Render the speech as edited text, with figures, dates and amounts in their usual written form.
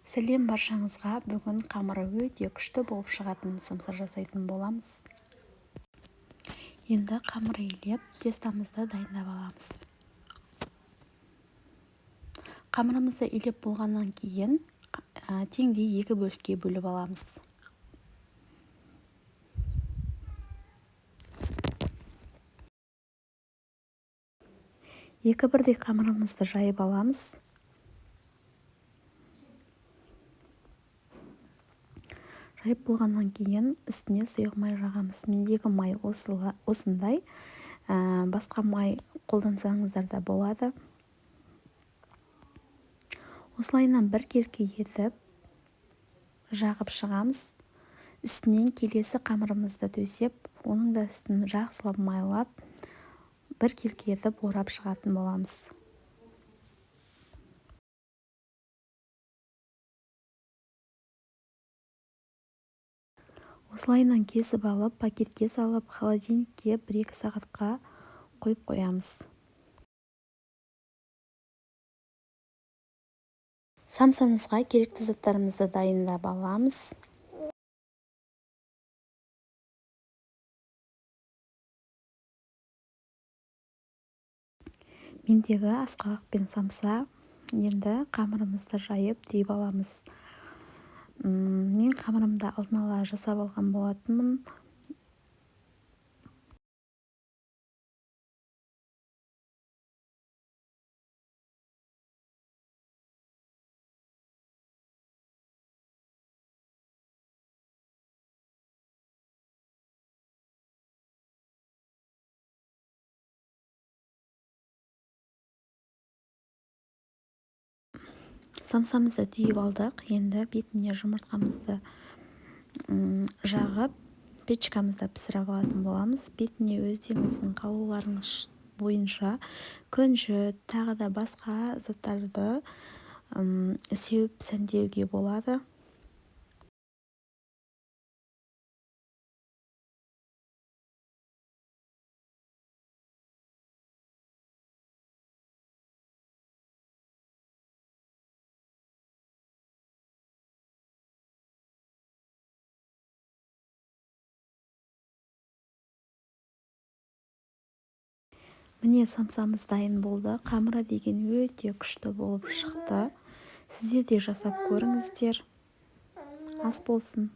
Сәлем баршаңызға! Бүгін қамыры өте күшті болып шығатын самса жасайтын боламыз. Енді қамыр илеп, тестамызды дайындап аламыз. Қамырымызды илеп болғаннан кейін теңдей екі бөлікке бөліп аламыз. Екі бірдей қамырымызды жайып аламыз. Жайып болғаннан кейін үстіне сұйық май жағамыз. Мендегі май осындай, басқа май қолдансаңыздар да болады. Осылайынан біркелкі етіп жағып шығамыз. Үстінен келесі қамырымызды төсеп, оның да үстін жақсылап майлап, біркелкі етіп орап шығатын боламыз. Осылайынан кесіп алып, пакетке салып, холодильникке 1-2 сағатқа қойып қоямыз. Самсамызға керекті заттарымызды дайындап аламыз. Мендегі асқабақ пен самса. Енді қамырымызды жайып түйіп аламыз. Мен қамырымды алдын ала жасап алған болатынмын. Самсамызды түйіп алдық. Енді бетіне жұмыртқамызды жағып, печкамызда пісіріп алатын боламыз. Бетіне өздеріңіздің қалауларыңыз бойынша күнжіт, тағы да басқа заттарды сеуіп сәндеуге болады. Міне, самсамыз дайын болды. Қамыры деген өте күшті болып шықты. Сіздер де жасап көріңіздер. Ас болсын.